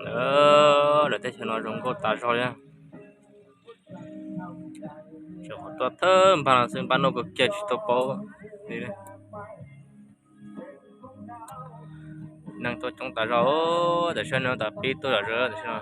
Lawv teb chaws no zoo nkauj tas zog li. Tseem qhov tuaj thawj npaj no xwb, npaj no kawg kiag tsis tau paub li. Neeg tuaj coob tas zog, tam sim no neeg tas pib tuaj zom zaws tam sim no.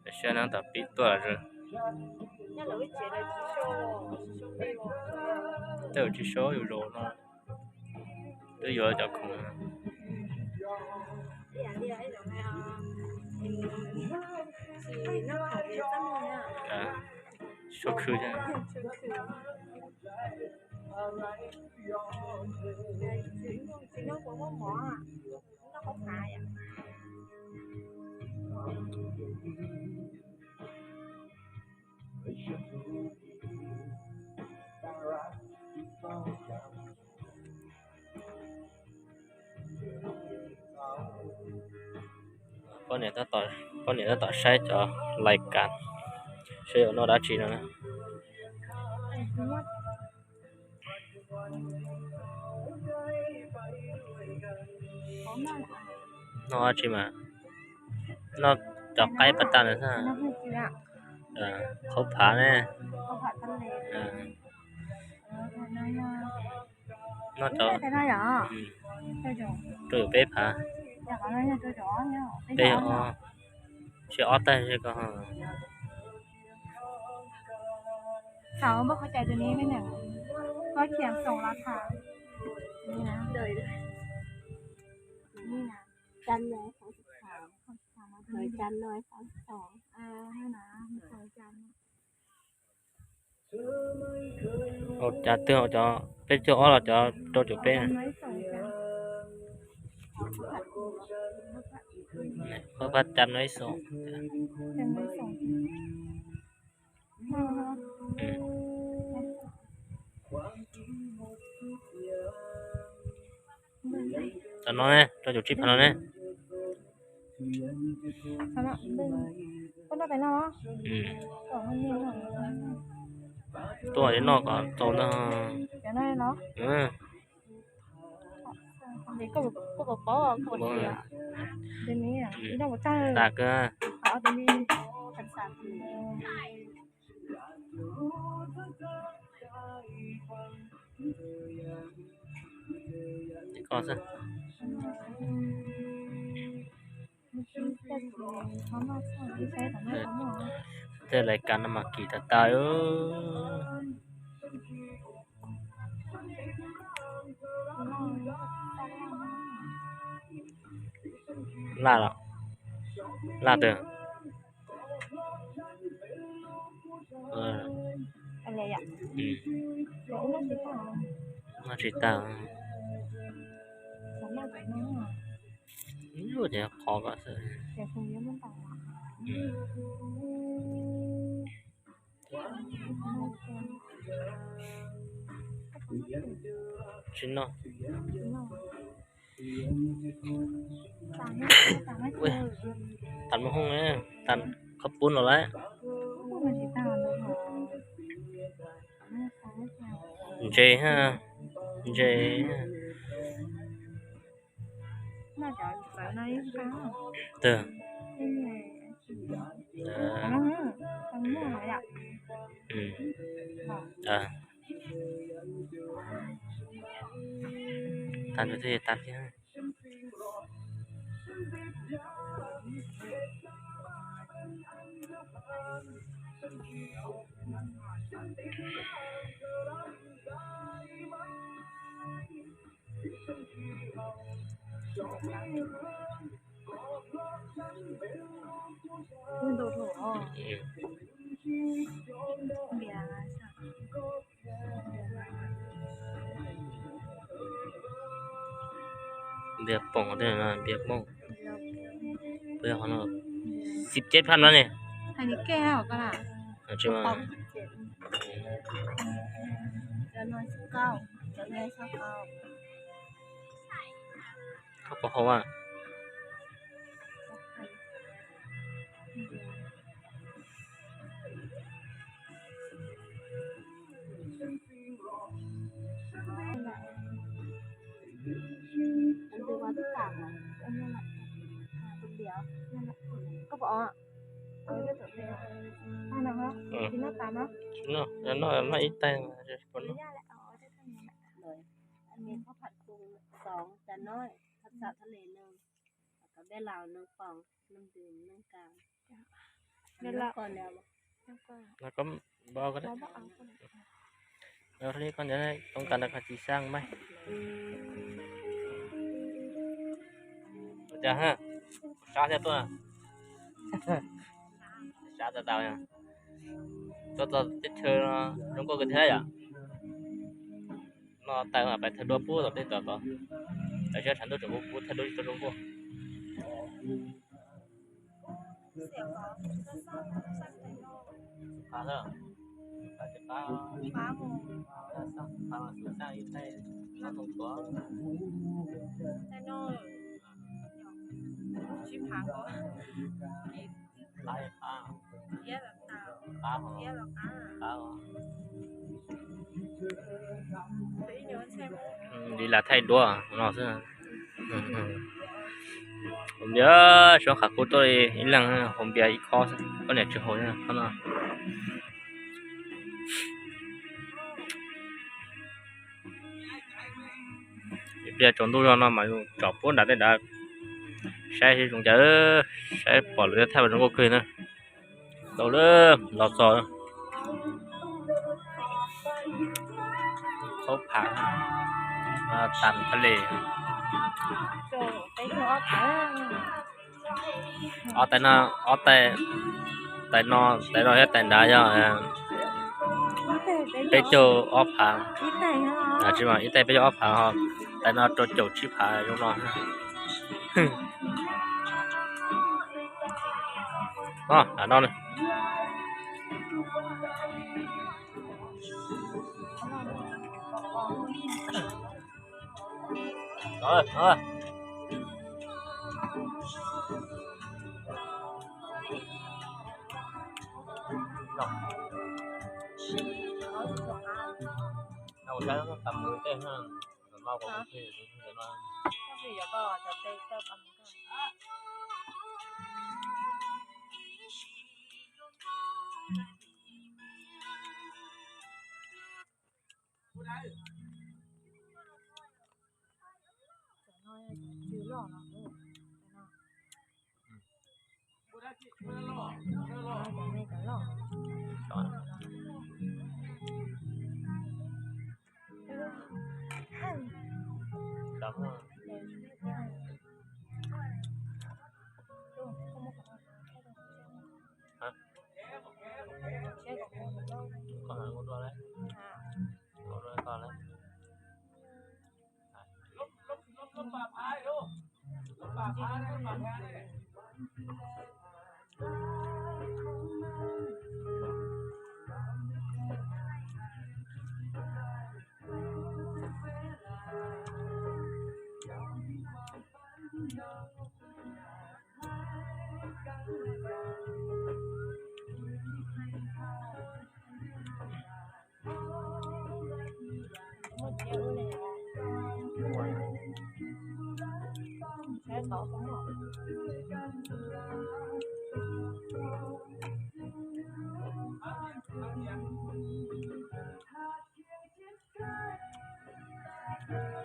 Tam sim no neeg tas pib tuaj zom zaws. Tej zaum tsis sau yus zaus no, twb yuav cov khoom. Sau khw thiab. Poj niam tab tom saib cov lais kas, saib yuav noj dab tsi no na. Noj dab tsi mas, noj cov qaib pas tas ntawd xwb. Qhaub phav ne. Noj cov, rau caum peb phav. Peb, tsis ob tag ko. Ua cas twg, cov peb caug ob los cov rau caum peb? Qhaub phav cam no ib xoom. Cov no ne, rau caum tsib phav no ne. Tuaj noj kom tau ntag. Tas kawg. Koj xwb. Tej lais kas no mas kim tag tag. Laj los, laj twg? Noj tsis tag. Ib lub ces qhov kom xwb. Tsis noj. Tas mov hoob, tas khob pub no lawm. Ntse ha, ntse ha. Twg? Tag, tag thiab. Npias poom, npias poom, xib ceb phab no ne. Koj puas haus a? Tus uas twb tag, tus tias, koj pom? Tus no, tus no tas no. No, no, no ib tais. Nws thob pham kung xoov tas no, thaj txam thaj le nws, kom peb laus nws pom nws ntws nws kas. Koj npau ko, koj npau ko, toob kas nrog koj tsis xav mas. Cas sab thiab tuaj, sab tas tas. Tuaj txog teb chaws no zoo nkauj kawg thiab yom. No tas pais thawj dua pub tom tej tom tod, tam sim no tshav ntuj tseem kuv pub thawj dua tsis tau zoo nkauj. Li las thaij duab no xwb. Hauv npias suab qhav kub tuaj ib leeg, hauv npias ib khob xwb, poj niam tsis haus khob no. Ib pliag tsaus ntuj zog no mas tsom puab nram tej nrad saib seb zoo cas, saib pom lawv thaij mas zoo nkauj kawg na. Tau lawm, los txog thaub phav, tas thaj le. Ob tais no, ob tais, tais no, tais no thiab tais nrad yog peb caug ob phav, tsis mas ib tais peb caug ob phav ho, tais no rau caum tsib phav zoo no. No, no.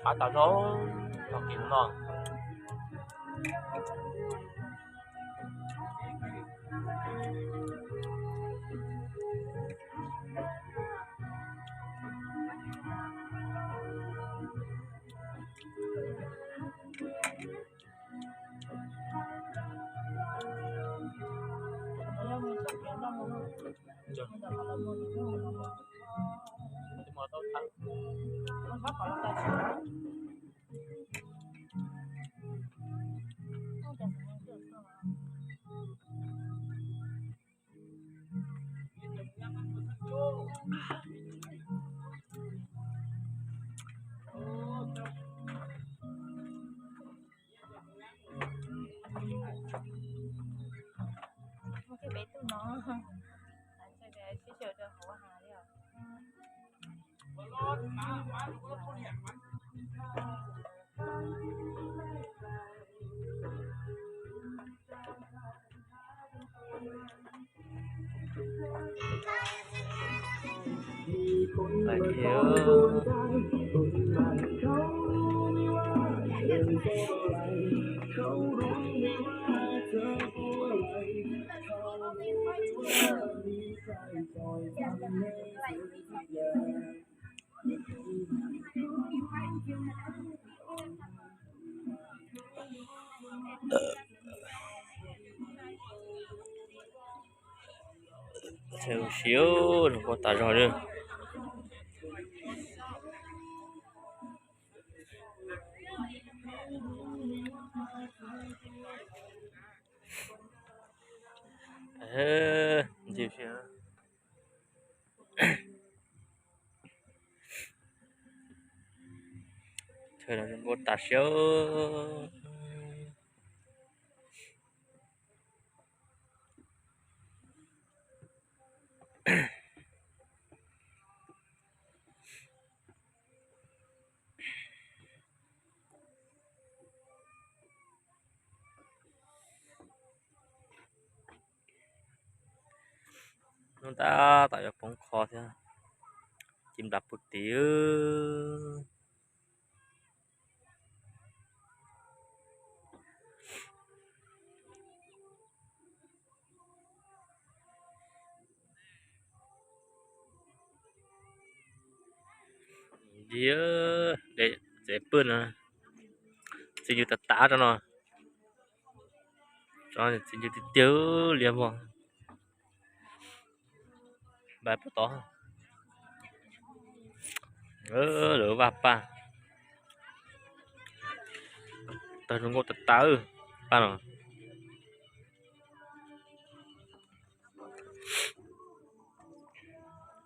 Qab tas zog, tog kis no. Muaj tej peb tug no, sib xyaw rau hauv hav li os. Siab, zoo nkauj tas zog li. Chaw no zoo nkauj tas siab. Hnub tab tom yuav poob qho thiab, ci nplas puag tid. Ntsia, tsev pw no, txiv ncuj tas tas rau no, txiv ncuj tiag tiag li mog. Npaj puag tod, lawv vaj paj, tawg zoo nkauj tas tas paj no.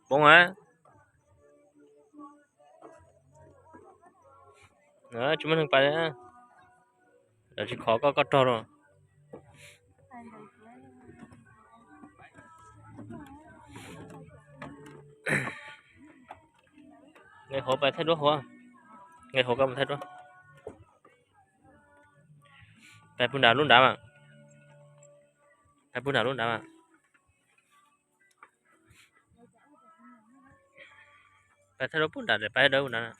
Poob a. Tsis muaj neeg pais, lawv tsis kho koj, koj rog los. Nqis hauv pais thaij duab hauv, nqis hauv koj mus thaij duab. Pais puag nram lub nrad mas, pais puag nram lub nrad mas. Pais thaij duab puag nram, pais dawb puag nrad.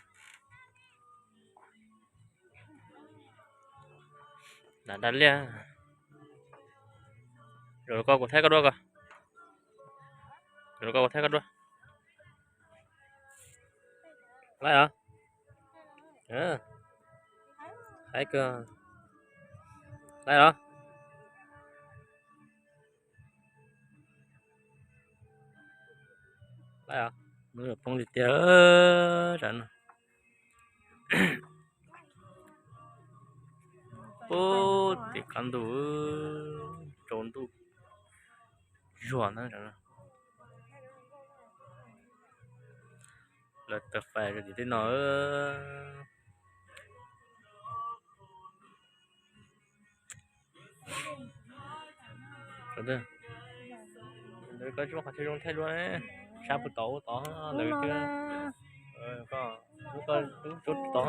Nram nrad liaj. Zaum koj kuv thaij koj duab ko. Zaum koj kuv thaij koj duab. Laib os. Haib kawg. Laib os. Laib os. Hnub yuav poob tiag tiag. Pub tim qab ntuj, tsaus ntuj zuag na. Lawv taws fais rau tim tej no. Koj tsis muaj qhov chaw zoo thaij duab, sab puag tod ua tod lawv twb, koj tub tod.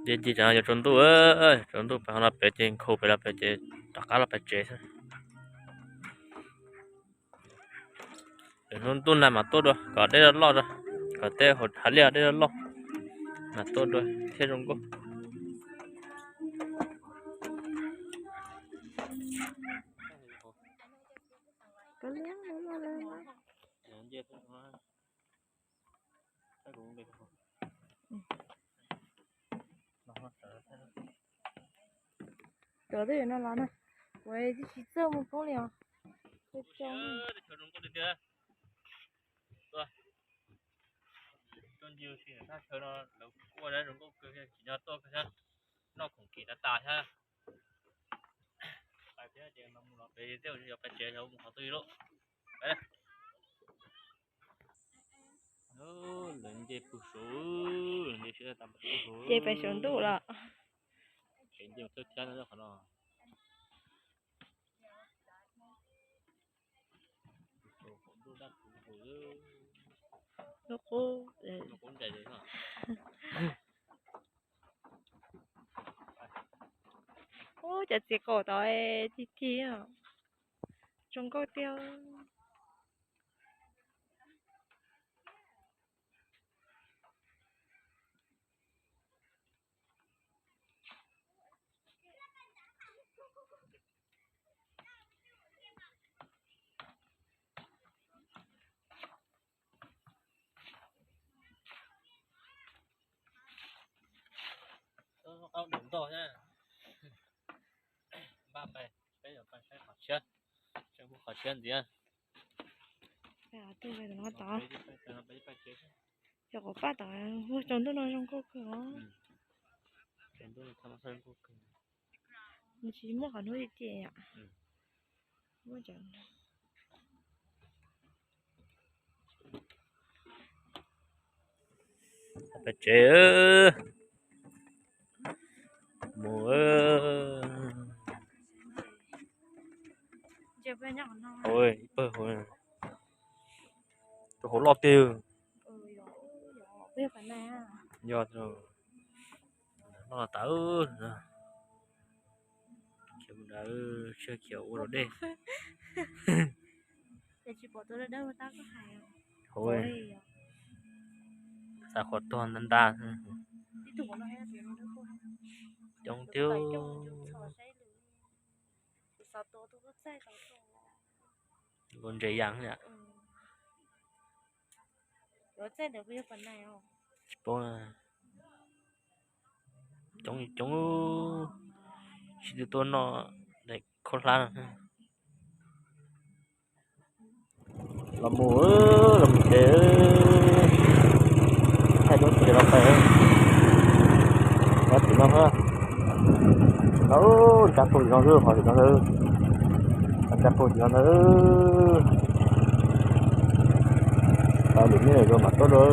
Ces ces tsam no yuav tsaus ntuj, tsaus ntuj pais ho los pem ces nkhaus pem los pem ces rov qab los pem tsev xwb. Hnub ntuj nag mas tuaj dua kom dej loj loj, kom tej hav liaj dej loj loj mas tuaj dua thiaj zoo nkauj. Cov twb no los na, kuv tsis txawj mus poob li os. Tuaj ncig thaj chaw no lawv ua zoo nkauj kawg, tsim nyog tuaj kawg thiab, noj khoom kim tas tas thiab. Pais thiab ces mus los pem thiab, yog pais tsev yog mus qhov twg lauj. Lawv nce pug saud, nce siab tas pug saud. Ces pais saum ntuj los. Ces nce mus thawj thiab no qhov no. Lub qub, lub qub ntsais. Ub, cov txiv qaum tod tig tig, zoo nkauj tiag. Qaub daim ntog na. Npaj pais, peb yuav pais saib qhov tshiab, saib qhov tshiab ntxiv. Cov quav paj tod muaj tsaus ntuj no zoo nkauj kawg os. Nws tsis muaj qhov hnub tiag tiag yom. Pais tsev mus. Ib pawg hauv, rau hauv loj tiag. Yog, loj tas. Khiav mus dawm, khiav ua los dej. Hauv, xav qhov tuag nta nta. Coob tiag. Ua ntses yas na. Tsis paub, coob coob, sib tw tuaj noj daim khaub hlab. Los mus, los mus tsev, thaij duab tsev los pais. Nyob tim no, ub, cab pug tim no xwb, qhov tim no ntag, cab pug tim no ntag. Tau lwm niaj lwm zaus mam tuaj dua.